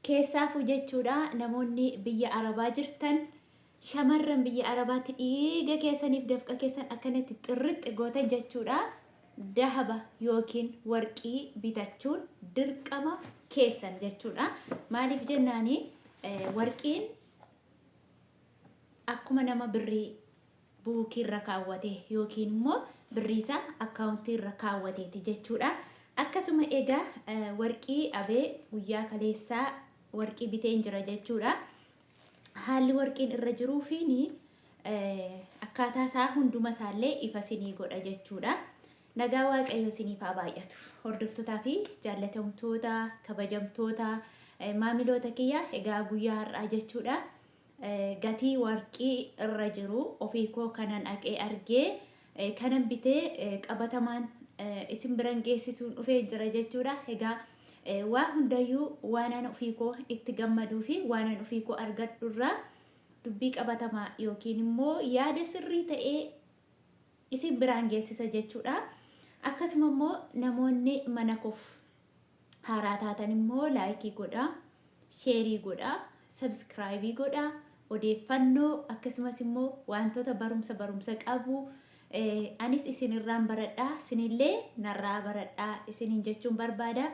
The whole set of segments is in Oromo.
Keessaafuu jechuudha namoonni biyya Arabaa jirtan shamarran biyya Arabaatti dhiiga keessaniif dafqa keessan akkanatti xirrixxi gootan jechuudha. Dahaba yookiin warqii bitachuun dirqama keessan jechuudha. Maaliif jennaani warqiin akkuma nama birrii buukii irra kaawwate yookiin immoo birrii isaa akkaawuntii irra kaawwateeti jechuudha. Akkasuma egaa warqii abee guyyaa kaleessaa warqii biteen jira jechuudha. Haalli warqiin irra jiruu fi akkaataa isaa hunduma isaallee ifa sinii godha jechuudha. Nagaa Waaqayyoo isiniif haa baay'atu. Hordoftotaa fi jaallatamtoota, kabajamtoota, maamiloota kiyya egaa guyyaa har'aa jechuudha. Gatii warqii irra jiru ofii koo kanan dhaqee argee kanan bitee qabatamaan isin biran geessisuun dhufee jira jechuudha. Egaa waa hundayyuu waanan ofii koo itti gammaduu fi waanan ofii koo argadhu irraa dubbii qabatamaa yookiin immoo yaada sirrii ta'ee isin biraan geessisa jechuudha. Akkasuma immoo namoonni mana koof haaraa taatan immoo laayikii godhaa, sheerii godhaa, sabskraayibii godhaa, odeeffannoo akkasumas immoo wantoota barumsa barumsa qabu anis isin irraan baradhaa, isinillee narraa baradhaa isiniin jechuun barbaada.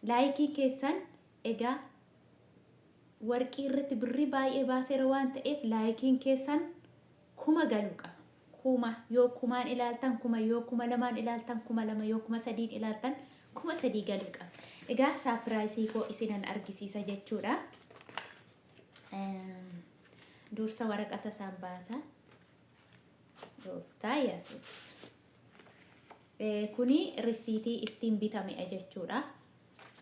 Laayikii keessan egaa warqii irratti birrii baay'ee baaseera waan ta'eef laayikiin keessan kuma galuu qaba. Kuma yoo kumaan ilaaltan kuma yoo 2000n ilaaltan 2000 yoo 3000n ilaaltan 3000 galuu qaba. Egaa saapiraayisii koo isinan argisiisa jechuudha. Dursa waraqata isaan baasa. Gooftaa Yesuus. Kuni risiitii ittiin bitamedha jechuudha.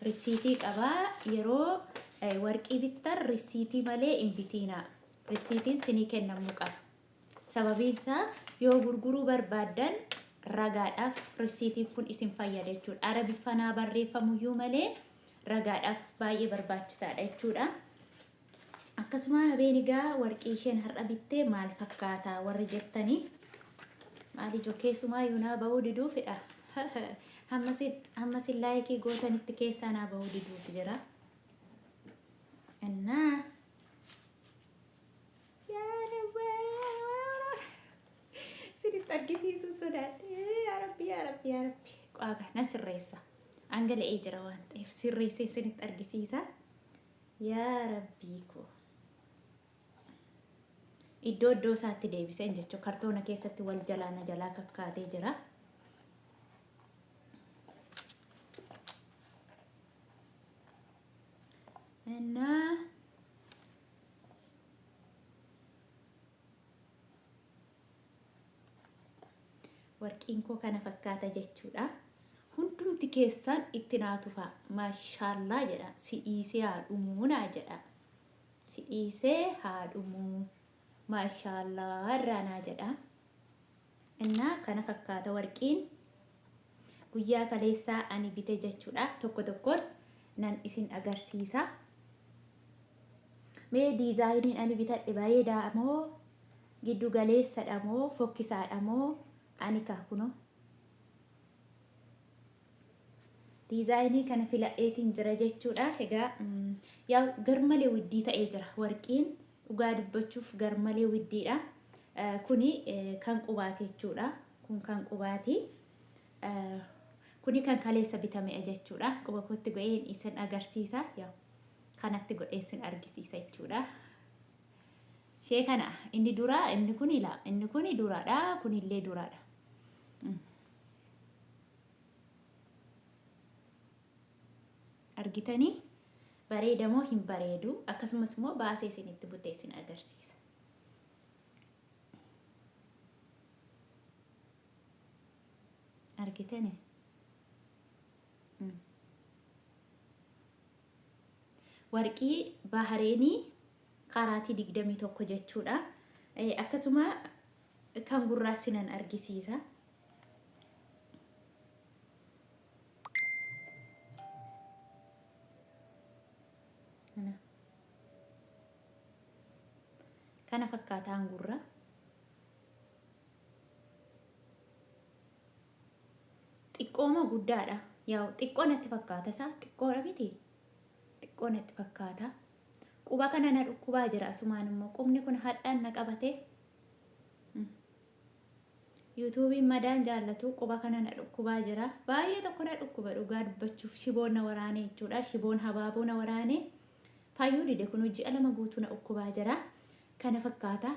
Risiitii qabaa yeroo warqii bittan risiitii malee hin bitiinaa. Risiitiin sinii kennamuu qaba. Sababiin isaa yoo gurguruu barbaaddan ragaadhaaf risiitiin kun isin fayyada jechuudha. Arabiffanaa barreeffamuyyuu malee ragaadhaaf baay'ee barbaachisaadha jechuudha. Akkasuma habeen egaa warqii isheen har'a bittee maal fakkaata warri jettanii maal ijoo keessumaa iyyuu naa ba'uu diduufidha. Hamma sin laayikii gootanitti keessaa naa ba'uu diduuf jira. Innaa Sinitti argisiisuun sodaadhe. Yaa Rabbi, yaa Rabbi, yaa Rabbi. Qaaga na sirreessa. Angala'ee jira waan ta'eef sirreessee sinitti argisiisa. Yaa Rabbii koo. Iddoo iddoo isaatti deebiseen jechuun kartoona keessatti wal jalaa na jalaa kakkaatee jira. Innaa Warqiin koo kana fakkaata jechuudha. Hundumti keessan itti naa tufaa. Maashaallaa jedha. Si dhiisee haa dhumuu naa jedha. Si dhiisee haa dhumuu. Maashaallaa irraa naa jedha. Innaa kana fakkaata warqiin guyyaa kaleessaa ani bite jechuudha. Tokko tokkoon nan isin agarsiisa. Mee diizaayiniin ani bitadhe bareedaa moo giddu galeessadha moo fokkisaadha moo ani kaa kunoo diizaayinii kana filadheetiin jira jechuudha. Egaa yaa garmalee widdii ta'ee jira warqiin dhugaa dubbachuuf garmalee widdiidha. Kuni kan qubaati jechuudha. Kun kan qubaati. Kuni kan kaleessa bitamedha jechuudha. Quba kootti godheen isin agarsiisa. Yaa kanatti godheen sin argisiisa jechuudha. Ishee kana inni duraa inni kun ilaa inni kun duraadha kunillee duraadha. Argitanii bareeda moo hin bareedu akkasumas immoo baasee isinitti butee isin agarsiisa. Argitanii? Warqii Bahareenii qaraatii 21 jechuudha. Akkasuma kan gurraas sinan argisiisa. Kana fakkaataan gurra. Xiqqoo moo guddaadha? Yaa'u xiqqoo natti fakkaata isaa xiqqoodha miti? Xiqqoo natti fakkaata. Quba kana na dhukkubaa jira asumaan immoo qubni kun hadhaan na qabate. Yuutuubiin madaan jaallatu quba kana na dhukkubaa jira. Baay'ee tokko na dhukkuba dhugaa dubbachuuf shiboon na waraane jechuudha. Shiboon habaaboo na waraane. Fayyuu dide kun ji'a 2 guutuu na dhukkubaa jira. Kana fakkaata.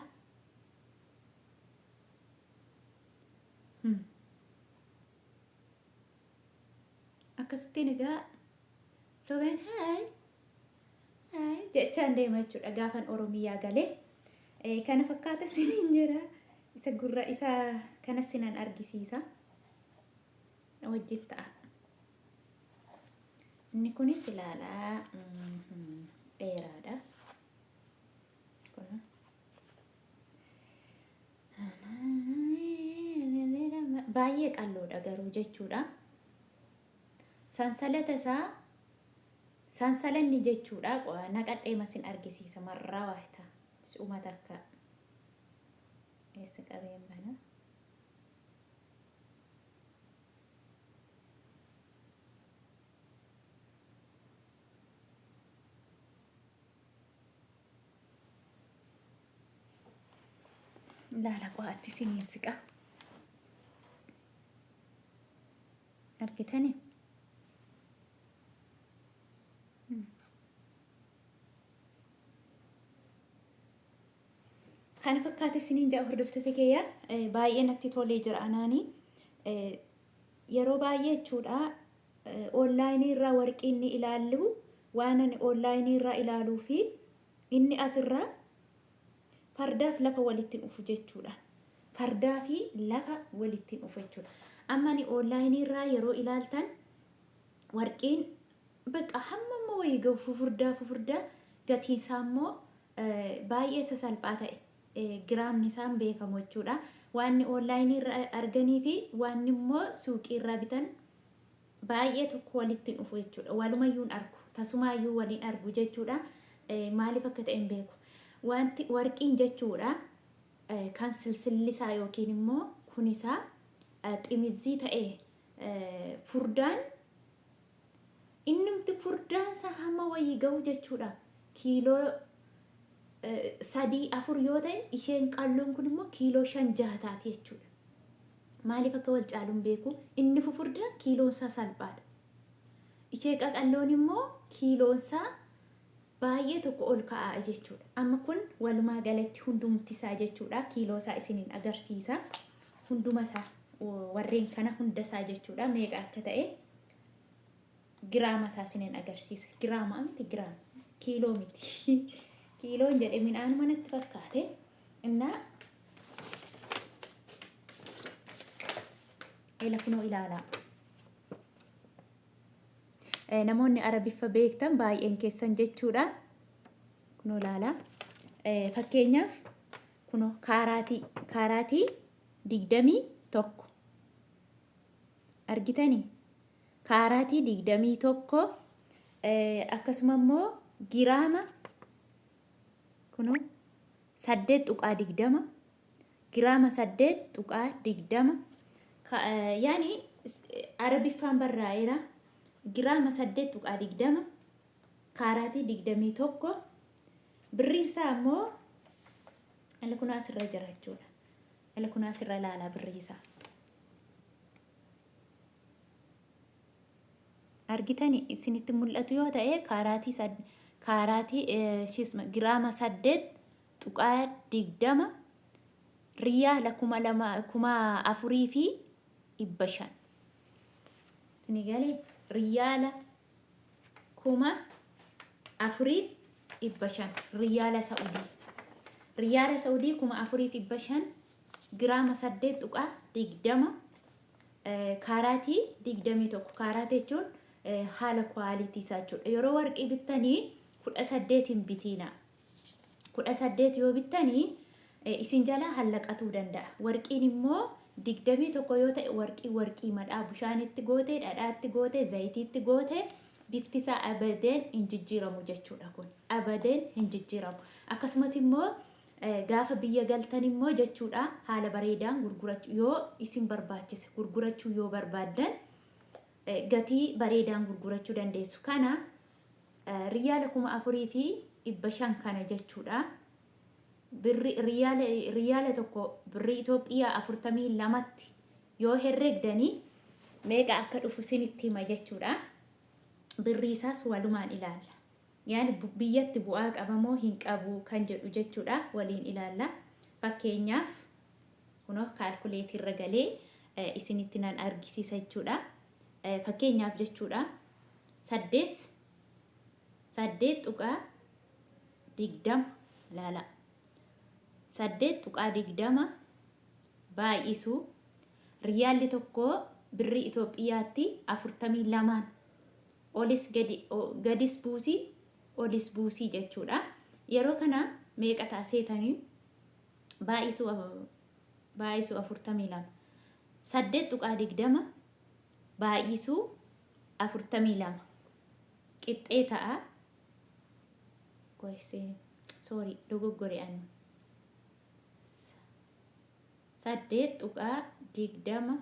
Akkasittiin egaa sobeen haay haay jechaan deema jechuudha gaafan Oromiyaa galee. Kana fakkaata isiniin jira. Isa gurra isa kana sinan argisiisa. Wajjin ta'a. Inni kunis ilaalaa dheeraadha. Kun baay'ee qalloodha garuu jechuudha. Sansalata isaa sansalanni jechuudha naqadhee masin argisiisa marraa waayita si'uma takka eessa qabeen bana. Laala qo'aatti siniin siqa. Argitani? Kana fakkaata isiniin jedha hordoftoota kiyya baay'ee natti tolee jira anaani. Yeroo baay'ee jechuudha onlaayinii irraa warqii inni ilaallu waan ani onlaayinii irraa ilaaluu fi inni asirraa fardaaf lafa walitti dhufu jechuudha. Fardaa fi lafa walitti dhufu jechuudha. Amma ani onlaayinii irraa yeroo ilaaltan warqiin bakka hamma amma wayii gahu fufurdaa fufurdaa gatiin isaa immoo baay'ee sasalphaa ta'e giraamni isaan beekamu jechuudha. Waanni onlaayinii irraa arganii fi waanni immoo suuqii irraa bitan baay'ee tokko walitti hin dhufu jechuudha. Walumayyuu hin argu. Tasumaayyuu waliin argu jechuudha. Maaliif akka ta'e hin beeku. Wanti warqiin jechuudha kan silsillisaa yookiin immoo kunisaa ximizzii ta'e furdaan innumti furdaan isaa hamma wayii gahu jechuudha. Kiiloo 3 4 yoo ta'e isheen qalloon kun immoo kiiloo 5 6 taati jechuudha. Maaliif akka wal caalu hin beeku. Inni fufurdaan kiiloon isaa salphaadha. Ishee qaqalloon immoo kiiloon isaa baay'ee tokko ol ka'aa jechuudha. Amma kun walumaa galatti hundumti isaa jechuudha. Kiiloo isaa isiniin agarsiisa. Hunduma isaa warreen kana hunda isaa jechuudha. Meeqa akka ta'e giraama isaa isiniin agarsiisa. Giraama miti giraama. Kiiloo miti. Kiiloon jedhe midhaanuma natti fakkaate. Innaa ela kunoo ilaalaa. Namoonni Arabiffa beektan baay'een keessan jechuudha. Kunoo ilaalaa. Fakkeenyaaf kunoo kaaraatii 21 argitanii kaaraatii 21 akkasuma immoo giraama kunoo 8.20 giraama 8.20 yaani Arabiffaan barraa'eera giraama 8.20 kaaraatii 21 birriin isaa immoo ala kun asirra jira jechuudha. Ala kun asirra ilaalaa birrii isaa. Argitani isinitti mul'atu yoo ta'e kaaraatii giraama 8.20 riyaala 2000 4,500. Isin galee riyaala 4,500 riyaala Sa'udii. Riyaala Sa'udii 4,500 giraama 8.20 kaaraatii 21 kaaraatii jechuun haala kwaalitii isaa jechuudha. Yeroo warqii bittanii 18 hin bitiina. 18 yoo bittanii isin jalaa hallaqatuu danda'a. Warqiin immoo 21 yoo ta'e warqii warqii madhaa bishaanitti goote, dhadhaatti goote, zayitiitti goote bifti isaa abadeen hin jijjiiramu jechuudha kun. Abadeen hin jijjiiramu. Akkasumas immoo gaafa biyya galtan immoo jechuudha haala bareedaan gurgurachuu yoo isin barbaachise gurgurachuu yoo barbaaddan gatii bareedaan gurgurachuu dandeessu. Kana Riyaala 4500 kana jechuudha. Birri riyaala tokko birrii Itoophiyaa 42tti yoo herregdanii meeqa akka dhufu isinitti hima jechuudha. Birrii isaas walumaan ilaalla. Yaani biyyatti bu'aa qabamoo hin qabu kan jedhu jechuudha waliin ilaalla. Fakkeenyaaf kunoo calculator irra galee isinitti nan argisiisa jechuudha. Fakkeenyaaf jechuudha 8.20 ilaala. 8.20 baay'isuu riyaalli tokko birrii Itoophiyaatti 42n olis gadi gadis buusii olis buusii jechuudha. Yeroo kana meeqa ta'a seetanii? Baay'isuu 42, 8.20 baay'isuu 42 qixxee ta'a. Sorry, dogoggore ani. 8.20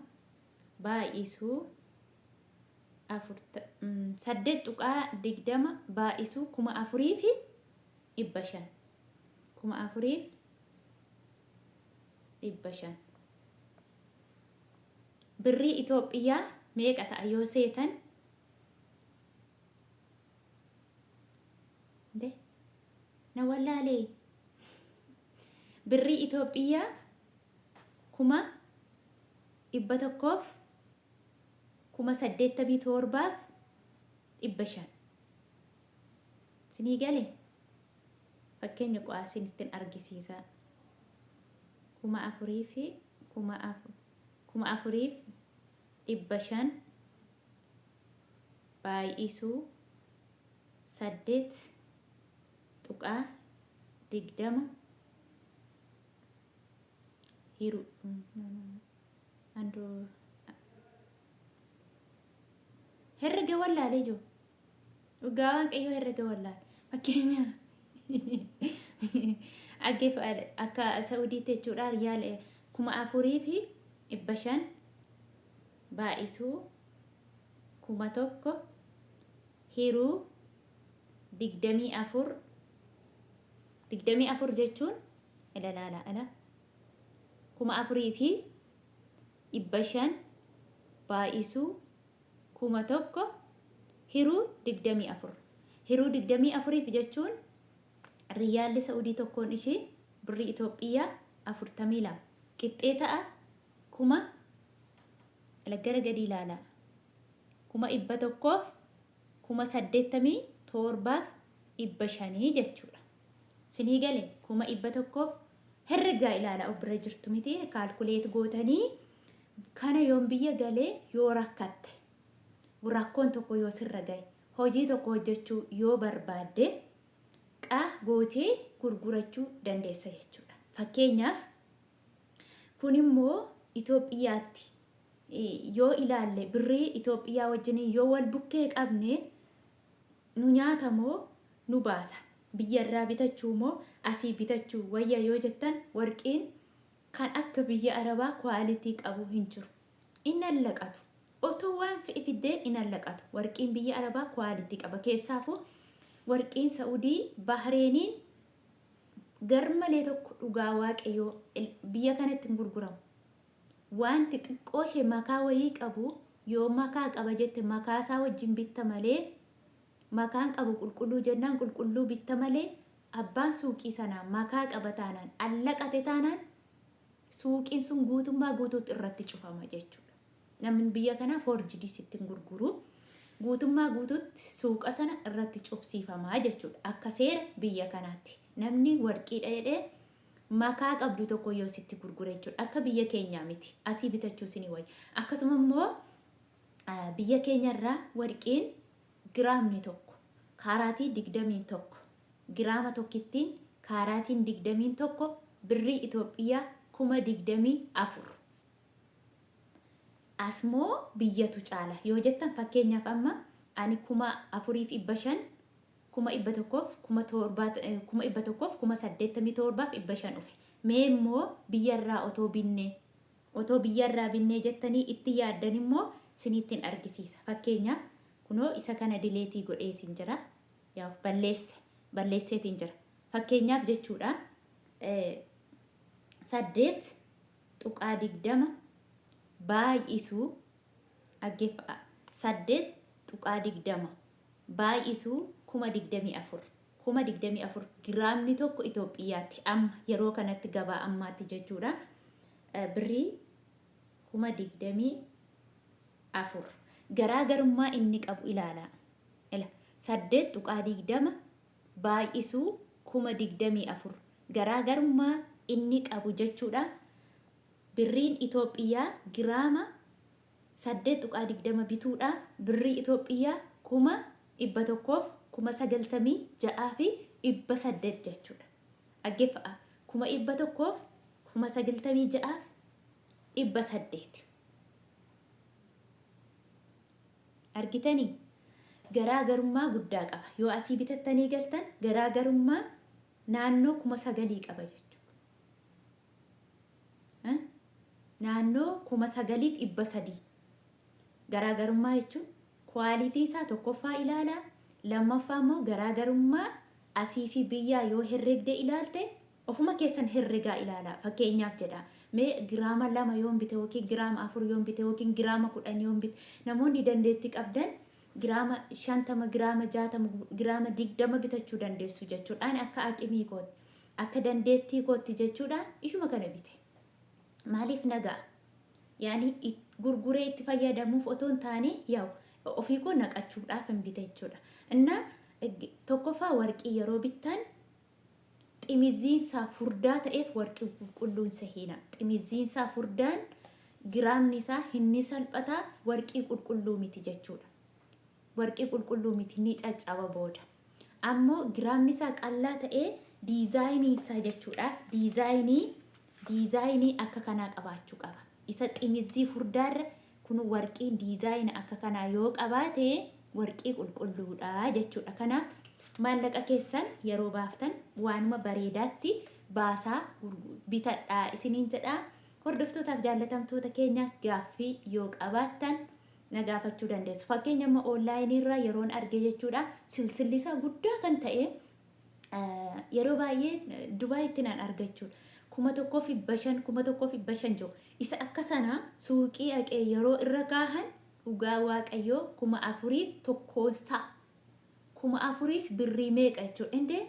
baay'isuu 8.20 baay'isuu 4500, 4500 birrii Itoophiyaa meeqa ta'a yoo seetan? De na wallaalee. Birrii Itoophiyaa 187,500. Sinii gale? Fakkeenya qo'aa isinittin argisiisa. Kuma afurii fi kuma afur 4500 baay'isuu 8.20 hiru andoo herrega wallaalee jiru. Dhugaa Waaqayyoo, herrega wallaale. Fakkeenya akka Saudiitti jechuudha, riyaala 4500 baay'isuu 1000 hiruu 24. 24 jechuun ilaalaala ala 4500 baay'isuu 1000 hiruu 24, hiruu 24f jechuun riyaalli Sa'udii tokkoon ishii birrii Itoophiyaa 42 qixxee ta'a kuma gara gadi ilaalaa 187,500 jechuudha. Sinii gale? 100,000 herregaa ilaalaa, of bira jirtu miti, calculate gootanii kana yoon biyya galee yoo rakkatte, rakkoon tokko yoo sirra gahe, hojii tokko hojjechuu yoo barbaadde qaa gootee gurgurachuu dandeessa jechuudha. Fakkeenyaaf kun immoo Itoophiyaatti yoo ilaalle, birrii Itoophiyaa wajjin yoo wal bukkee qabne, nu nyaata moo nu baasa? Biyyarraa bitachuu moo asii bitachuu wayya yoo jettan, warqiin kan akka biyya Arabaa quality qabu hin jiru. In allaqatu. Otoo waan fe'e fiddee in allaqatu. Warqiin biyya Arabaa quality qaba. Keessaafuu warqiin Sa'udii, Bahreeniin garmalee tokko, dhugaa Waaqayyoo, biyya kanatti hin gurguramu. Wanti xiqqoo ishee makaa wayii qabu, yoo makaa qaba jette makaa isaa wajjin bitta malee, makaan qabu qulqulluu jennaan qulqulluu bitta malee, abbaan suuqii sanaa makaa qaba taanaan, allaqate taanaan, suuqiin sun guutummaa guutuutti irratti cufama jechuudha. Namni biyya kanaa forged sitti hin gurguru. Guutummaa guutuutti suuqa sana irratti cufsiifamaa jechuudha. Akka seera biyya kanaatti. Namni warqiidha jedhee makaa qabdu tokko yoo sitti gurgure jechuudha. Akka biyya keenyaa miti. Asii bitachuu isinii wayya. Akkasuma immoo biyya keenyarraa warqiin giraamni tokko kaaraatii 21, giraama tokkittiin kaaraatiin 21 birrii Itoophiyaa 24,000. Asmoo biyyatu caala yoo jettan, fakkeenyaaf amma ani 4500, 100,000, 187,500 dhufe. Mee immoo biyyarraa otoo biyyarraa binnee jettanii itti yaaddan immoo sinittiin argisiisa. Fakkeenyaaf kunoo isa kana delete godheetiin jira. Yaa balleesse balleesseetiin jira. Fakkeenyaaf jechuudha 8.20 baay'isuu dhaggeeffa 8.20 baay'isuu 24,000 24,000 giraamni tokko Itoophiyaatti amma yeroo kanatti gabaa ammaatti jechuudha birrii 24,000 garaagarummaa inni qabu ilaalaa. Ila 8.20 baay'isuu 24,000 garaagarummaa inni qabu jechuudha. Birriin Itoophiyaa giraama 8.20 bituudhaaf birrii Itoophiyaa 196,800 jechuudha. Dhaggeeffa'a 196,800. Argitanii? Garaagarummaa guddaa qaba. Yoo asii bitattanii galtan garaagarummaa naannoo 9,000 qaba jechuudha. Naannoo 9,300. Garaagarummaa jechuun quality isaa tokkoffaa ilaalaa, lammaffaa immoo garaagarummaa asii fi biyyaa yoo herregde ilaalte ofuma keessan herregaa ilaalaa. Fakkeenyaaf jedha mee giraama 2 yoon bite yookiin giraama 4 yoon bite yookiin giraama 10 yoon bite namoonni dandeettii qabdan giraama 50 giraama 60 giraama 20 bitachuu dandeessu jechuudha. Ani akka aqimii kootti akka dandeettii kootti jechuudha ishuma kana bite. Maaliif nagaa? Yaani gurguree itti fayyadamuuf otoo hin taane yaa'u ofii koo naqachuudhaaf hin bite jechuudha. Innaa tokkoffaa warqii yeroo bittan ximizziinsaa furdaa ta'eef warqii qulqulluun sahiina. Ximizziinsaa furdaan giraamni isaa hinni salphataa warqii qulqulluu miti jechuudha. Warqii qulqulluu miti ni caccaba booda. Ammoo giraamni isaa qallaa ta'ee diizaayinii isaa jechuudha. Diizaayinii diizaayinii akka kanaa qabaachuu qaba. Isa ximizzii furdaarra kun warqiin diizaayina akka kanaa yoo qabaate warqii qulqulluudha jechuudha. Kanaaf maallaqa keessan yeroo baaftan waanuma bareedaatti baasaa bitadhaa isiniin jedha. Hordoftootaaf jaallatamtoota keenya gaaffii yoo qabaattan na gaafachuu dandeessu. Fakkeenya amma onlaayinii irraa yeroon arge jechuudha. Silsilli isaa guddaa kan ta'e yeroo baay'ee Dubaayitti naan arga jechuudha. 1,500 1,500 jiru. Isa akka sana suuqii dhaqee yeroo irra kaahan dhugaa waaqayyoo 4,000 tokkoostaa. 4,000 birrii meeqa jechuudha. Indee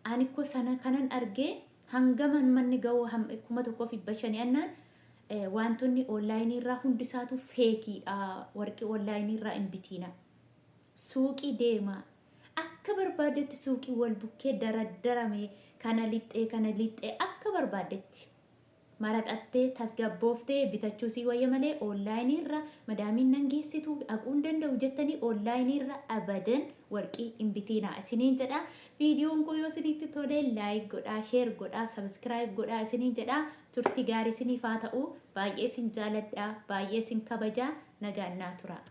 ani ko sana kanan argee hangaman manni ga'u 1,500 annaan wantoonni onlaayinii irraa hundisaatu feekiidha. Warqii onlaayinii irraa hin bitiina. Suuqii deemaa. Akka barbaaddetti suuqii wal bukkee daraddarame kana lixxee kana lixxee akka barbaaddetti maraxattee tasgabbooftee bitachuu sii wayya malee onlaayinii irra madaamiin nan geessitu dhaquu hin danda'u jettanii onlaayinii irra abadan warqii hin bitiinaa isiniin jedha. Viidiyoon koo yoo isinitti tole like godhaa, share godhaa, subscribe godhaa isiniin jedha. Turtii gaarii isiniif haa ta'u. Baay'ee isin jaaladha, baay'ee isin kabajaa. Nagaan naa turaa.